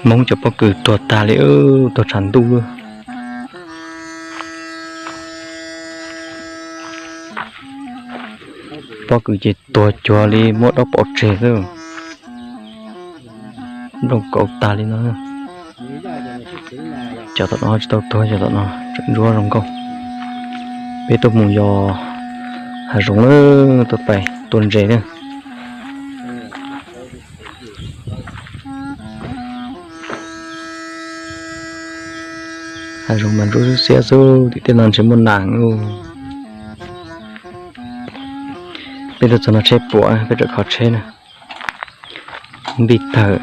Hmoob cov pob kws tuag tag li, tuag tshav ntuj lawm. Pob kws ces tuag cuag li, muab dob pov tseg xwb. Nplooj kauv tag li no. Cov tom no tsis tau tuag, cov tom no tseem ntsuab zoo nkauj. Peb tuaj mus yos hav zoov lawm, tuaj pais tua ntses na. Hav zoov mas ntsuab xiab xwb, tim tej no ntshe muaj nas. Peb tuaj txog no tsheb puam, peb tseem kho tsheb na. Npij tawg.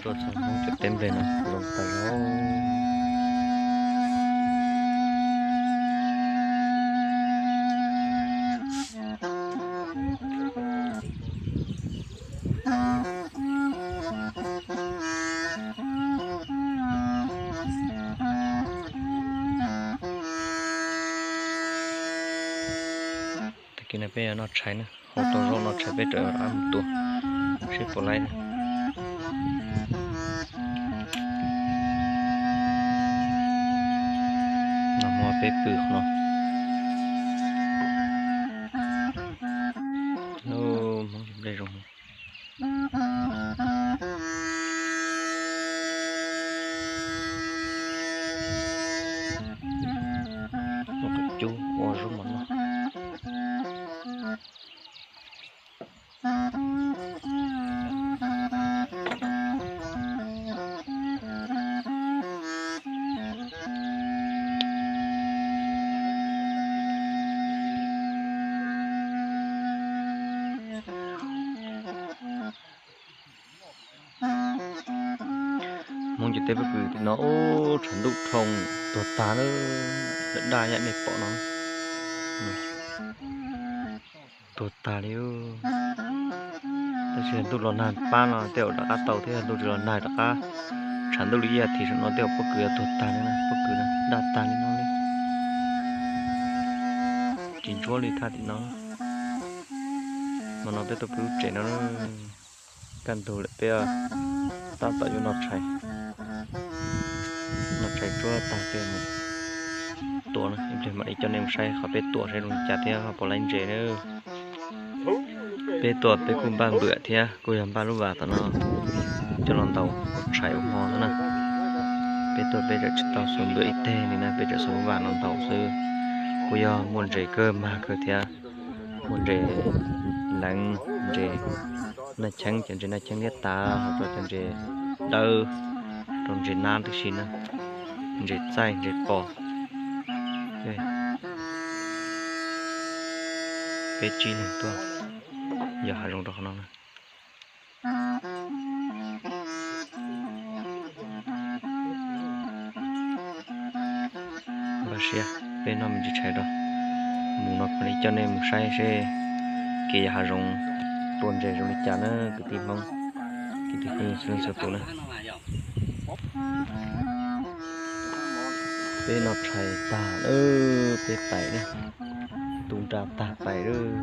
Tuaj txog Hmoob cov teb nplej no zoo tag zog. Tag kis no peb yuav noj tshais na, hau tau zaub noj tshais peb rov qab mus tua seb puas laib na. Nag hmo peb pw qhov no. Hmoob nplej zoo. Ua qhov cub ua zaub mov noj. Hmoob cov teb pob kws tim no, ub, tshav ntuj dhau tuag tag lawm, daj daj yam nej pom no. Tuag tag li. Tab sis yog ntuj los nag pab no tej zaum rov qab tau thiab, yog ntuj tsis los nag rov qab tshav ntuj li ib as thiv saum no tej zaum pob kws tuag tag li, pob kws daj tag li no li. Tsis ntsuab li thaj tim no. Hmo no peb tuaj pw lub tsev no, kaj ntug lawm peb tab tom yuav noj tshais. Noj tshais tsuag tag peb mus tua na, ib pliag mam li coj nej mus saib qhov peb tua saib zoo li cas thiab puas laib ntses na. Peb tua peb kuj npaj npwam thiab kuj yog npaj lub vas tom no coj los ntaus ua tshais ua hmo xwb na. Peb tuaj peb tseem tsis tau xuas npwam ib teg li na, peb tseem xuas lub vas no ntaus xwb. Kuj yog muaj ntses kawg mag kawg thiab, muaj ntses leev, ntses naj cheeb, cov ntses naj cheeb liab tas, ho rau cov ntses dawb, rau ntses nab tib si na, ntses txaij ntses pos. Peb tsib leeg tuaj yos hav zoov rau qhov no na. Npaj siab peb noj me ntsis tshais rau, mus no mam li coj nej mus saib seb kev yos hav zoov tua ntses zoo li cas na kwv tij Hmoob, kwv tij phooj ywg txhua leej txhua tus na. Peb noj tshais tag lawm, peb pais na, tu nra tag pais lawm.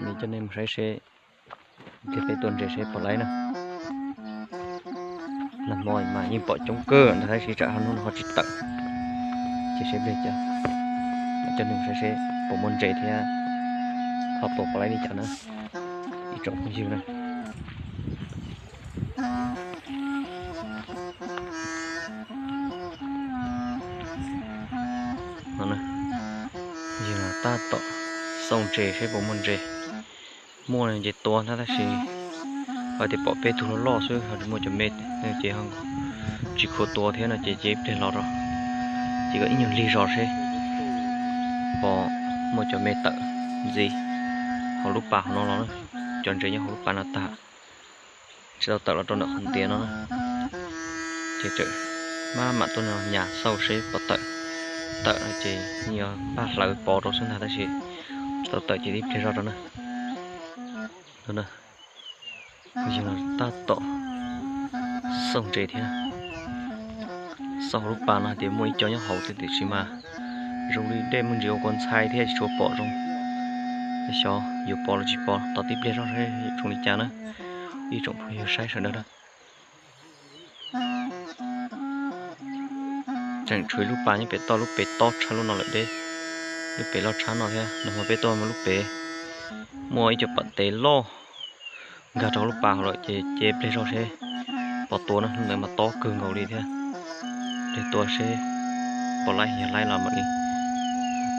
Mam coj nej mus saib seb, peb tua ntses seb puas laib na. Nag hmo mas yeej pom coob kawg ntag tab sis tsam hnub no ho tsis tawm, ces seb pliag cas mam coj nej mus saib seb puas muaj ntses thiab ho puas puas laib li cas na ib tsoom phooj ywg na. No, yog tab tom xauj ntses seb puas muaj ntses. Muaj ces tua ntag tab sis ho tias pom peb tug loj loj xwb ho tsis muaj cov me, ces tsis khuam tua thiab no ces cia ib pliag los rau, ces kom ib nyuag lig zos seb pom muaj cov me tawm ntxiv hauv lub pas hauv no los na. Cov ntses nyob hauv lub pas no tag, tsis tau tawm los rau ntawm qhov ntiav no na. Ces tseem Maj mam tuaj no nyas xauj seb pom tawm. Tawm no ces yog npaj hlawv pov rau xwb ntag tab sis tsis tau tawm ces tib pliag zoj rau na. Yog tab tom xauj ntses thiab. Xauj hauv lub pas no hais tias muaj ib co nyob hauv thiab tiam sis mas zoo li dej muaj ntsis ua kua ntxhai thiab tsis tshua pom zoo. Xyov yuav pom los tsis pom, tos tib pliag zoj seb zoo li cas na. Ib tsoom phooj ywg saib sawv daws na. Tseem tshuav lub pas nyob pem toj, lub pem tob tshaj lub no lawm deb. Lub pem loj tshaj no thiab, nag hmo peb tuaj muaj lub pem, muaj ib co pas tes loj nkag rau lub pas hauv lawm ces cia pliag zog seb pom tua na, hnub ntawd mas tob kawg nkaus li thiab. Pliag tua seb pom laib, yog laib los mam li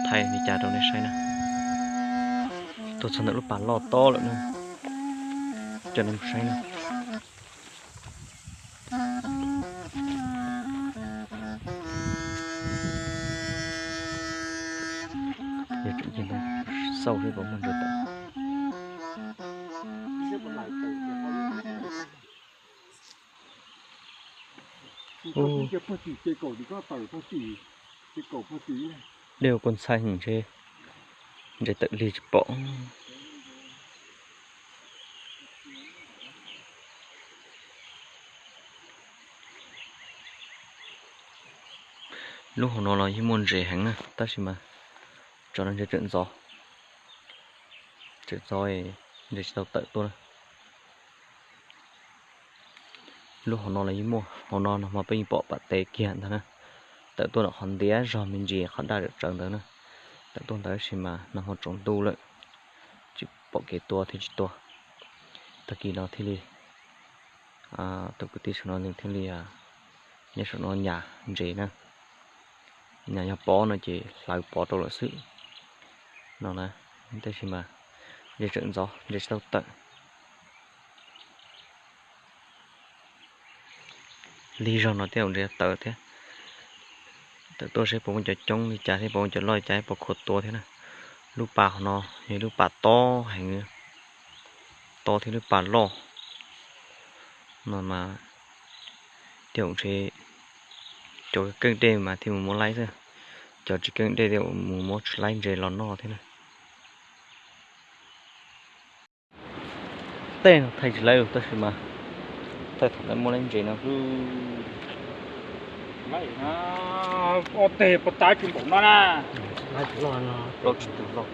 thaij li cas rau nej saib na. Tuaj txog ntawm lub pas loj tob lawm na, coj nej mus saib na. Yog tseem ceeb xauj seb puas muaj ntses tawm. Dej ua kua ntxhai ntshe, ntses tawm lig tsis pom. Lub hauv no los yeej muaj ntses heev na tab sis mas tsam no ntses tseem ntxov, tseem ntxov, ntses tsis tau tawm tuaj na. Lub hauv no los yeej muaj, hauv no nag hmo peb yeej pom pas tes kiag ntag na. Tawm tuaj ntawm qhov ntiav zog me ntsis qhov daj tsawv ntawd na. Tawm tuaj ntawd tab sis mas nag hmo tsaus ntuj lawm, tsis pom kev tua thiaj tsis tua. Tag kis no thiaj li, tus kwv tij saum no nws thiaj li nyob saum no nyas ntses na. Nyas yog pov no ces hlawv pov rau lawm xwb no na. Tab sis mas ntses tseem ntxov, ntses tsis tau tawm. Lig zog no tej zaum ntses tawm thiab. Tawm tuaj seb puas muaj cov coob li cas thiab puas muaj cov loj li cas thiab puas khuam tua thiab na. Lub pas hauv no yog lub pas tob heev, tob thiab lub pas loj no mas tej zaum ntshe cov keej dej mas thiaj mus muab laib xwb, cov tsis keej dej tej zaum mus muab tsis laib ntses los noj thiab na. Tej no thaij tsis laib tab sis mas thaij thaum lawv muab laib ntses no xwb. Ob teg puas tas tsis npaum no na. Plaub tsib tug loj.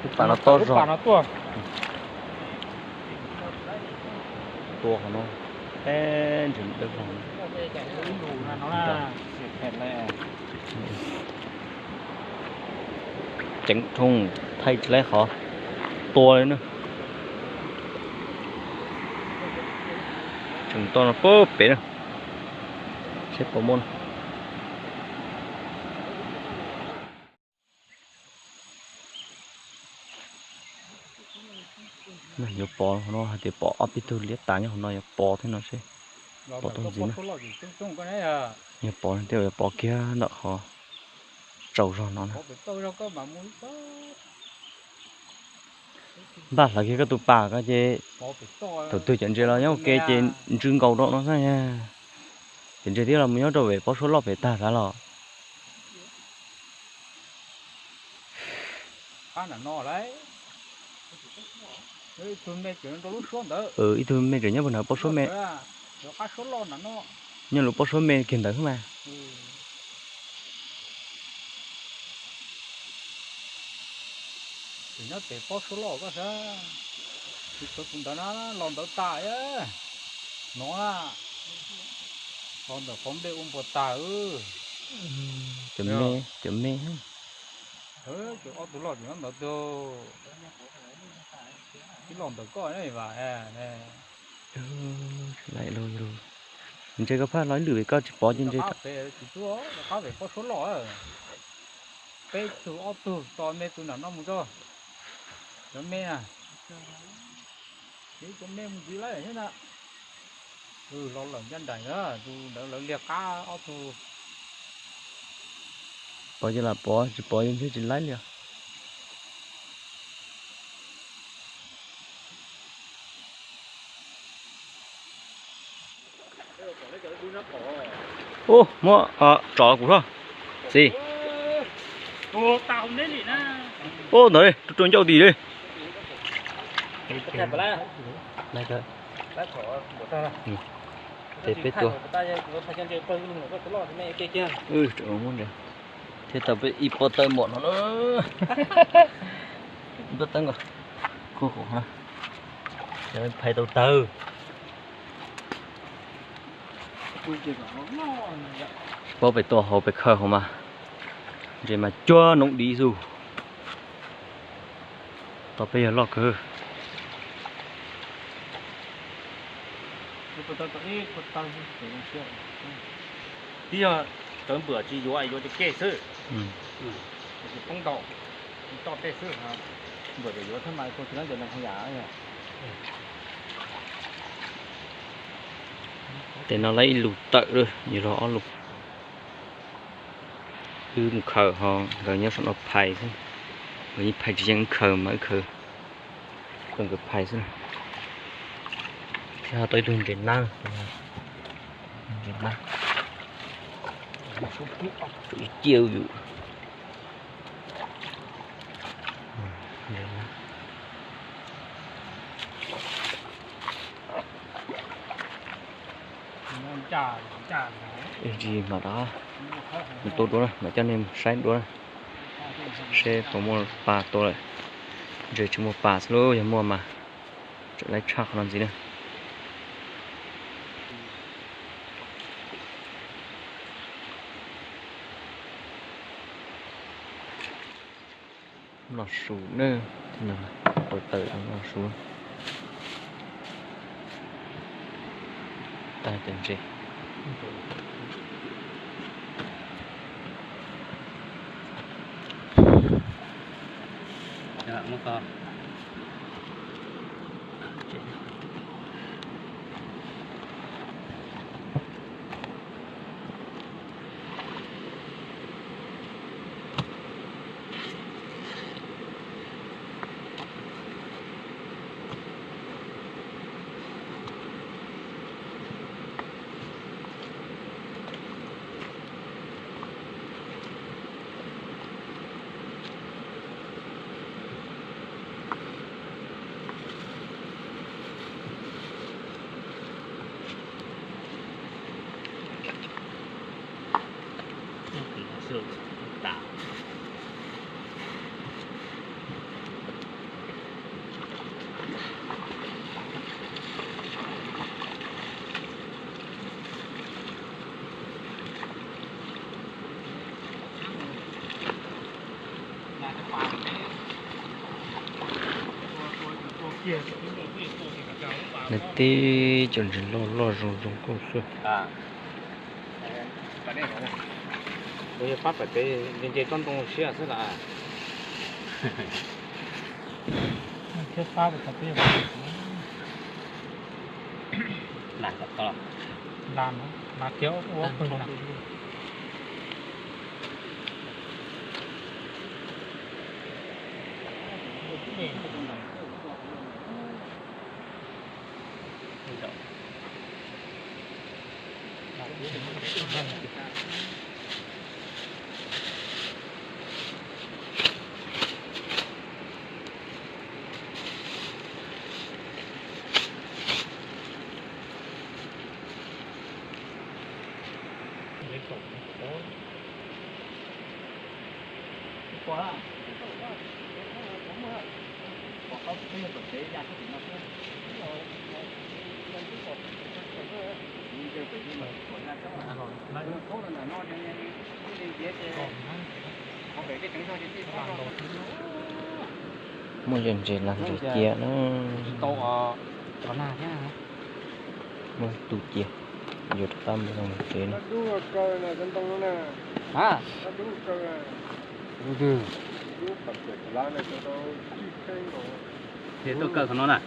Lub pas no tob zog. Tua qhov no, ntses dawb vog. Ceev dhoo, thaij tsis laib qhov tua li na. Tseem toj no pem na, seb puas muaj. Yuav pov hauv no hais tias pom ob peb tug liab tas nyob hauv no yuav pov thiab no seb pov tau ntxiv na. Yog pov tej yuav pov kiag ntawm qhov tsaus zog no na. Npaj hlawv kiag koj tus pas ko ces thaum twg cov ntses los nyob ua ke ces ntsw nkaus rau no xwb. Cov ntses thiab los mus nyob rau pem pob suab loj pem tag xav los. Ib tug me tseem nyob puag nram pob suab me, nyob lub pob suab me kiag ntawd xwb mas. Nyob pem pob suab loj koj sav, tsis txog tus ntawd na, los ntawd tas no na, los ntawm qhov nplej ua npuas tas. Cov me, cov me, cov ob tug loj nyob ntawd tug, ib los ntawm koj ne. Ntses koj phaj los ib lwm vim koj tsis pov ces ntses. Qab pem pob suab loj, peb tug ob tug tos me tus nram no mus tso. Cov me na, cov me mus ntxiv lawm thiab na. Los lawm ncaj nraim na, tus ntawd lawv liag qab ob tug. Pov ces lam pov, tsis pov ces ntshe tsis laib li os. Ub, muab tsom kuv hlo. Xis. Ub, ntawd li, rua rua ncauj tim li. Ces peb tua. Thiab tau peb ib pob tawb mom no na. Ib pob tawb nkaus. Kuj qhov no, phais tau tawg. Pob pem tua hauv pem khaws hauv mas, ntses mas cuag noob div xwb. Tau peb yog loj kawg. Twb yog tawv npwm tsis yuav, yuav cov kej xwb. Poob ntau, toj tej xwb, npwm yuav thiab mas tua tsis laib cov neeg yam. Tes no lawv ib lus tawm lawm, yog los ob lus. Wb mus khaws ho nkawd nyob saum no phais xwb. Nkawd yeej phais tsis yeej, wb khaws mas wb khaws, nkawd phais xwb. Thiab ho tau ib tug ntses nab, ntses nab, ib ciaj yus. Tsis mam rov mus tua dua na, mam coj nej mus saib dua na, seb puas muaj pa tua lawm. Ntses tsis muaj pa xwb lauj, yog muaj mas tseem laib tshaj qhov no ntxiv na. Los su na, tau tawm los su. Tag cov ntses. Nws tib cov ntses loj loj zoo zoo nkauj xwb. Kuv yog pab pem pem nce nce tsob ntoo siab xwb las. Thiab pab peb, las kiag ua pwg na. Muaj ntses ntses las ntses cia na. Muaj tus cia, yuav rov qab mus zoo tsev na. Tuaj kaw qhov no na.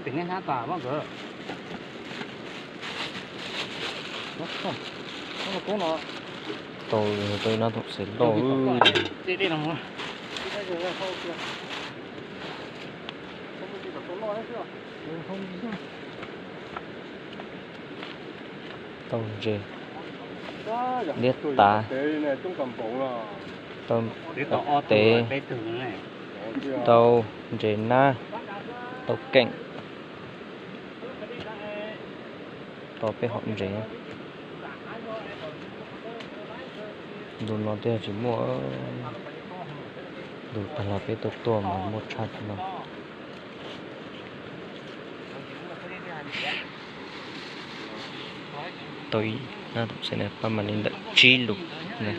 Pem nej hab tas muab nkawd. Tau, tau ib nab thoom xev loj. Tau ntses liab tav, tau tev, tau ntses nab, tau keem, tau peb hom ntses. Ntu no twb tsis muaj, ntu tag los peb tuaj tuaj mas muaj tshaj no. Tau ib, pab mam li ntawm tsib lus na.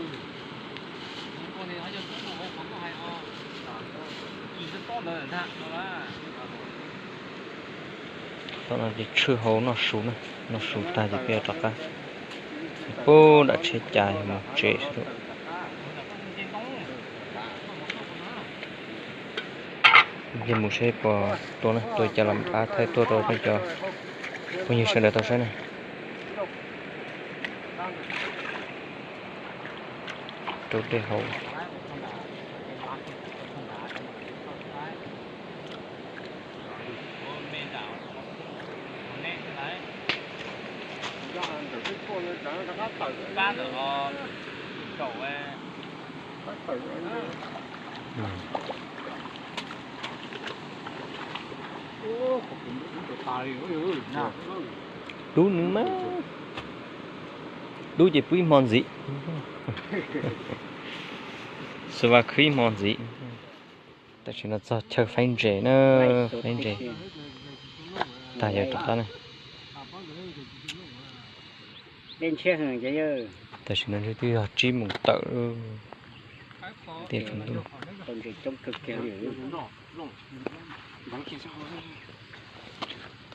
Tom no ces tshwj hauv noj su na, noj su tag ces peb yuav rov qab pub nram tsheb cas mus tsev xwb. Ces mus seb puas tua na, tua cas los rov qab thaij tuaj rau peb cov phooj ywg sawv daws tau saib na. Rau dej hauv. Dub nws mas, dub ces pub ib hmo ntxiv, xwb vaj khwb ib hmo ntxiv. Tam sim no txog chaw faib ntses na, faib ntses tag yuav rov qab na. Tam sim no twb yog tsib moos tawm, tiaj tsaus ntuj.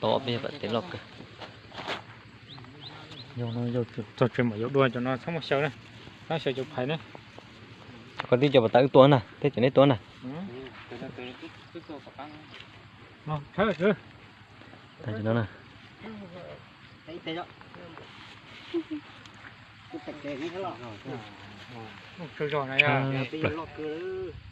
Tau peb yog pam tev loj kawg. Yog no yog txog tsev mam yuav dua, cov no txhob muab xyaw na, txhob xyaw cov phais na. Koj tib co pov tawm wb tua na, teb cov neb tua na. Tag no na. Tshaj plaws.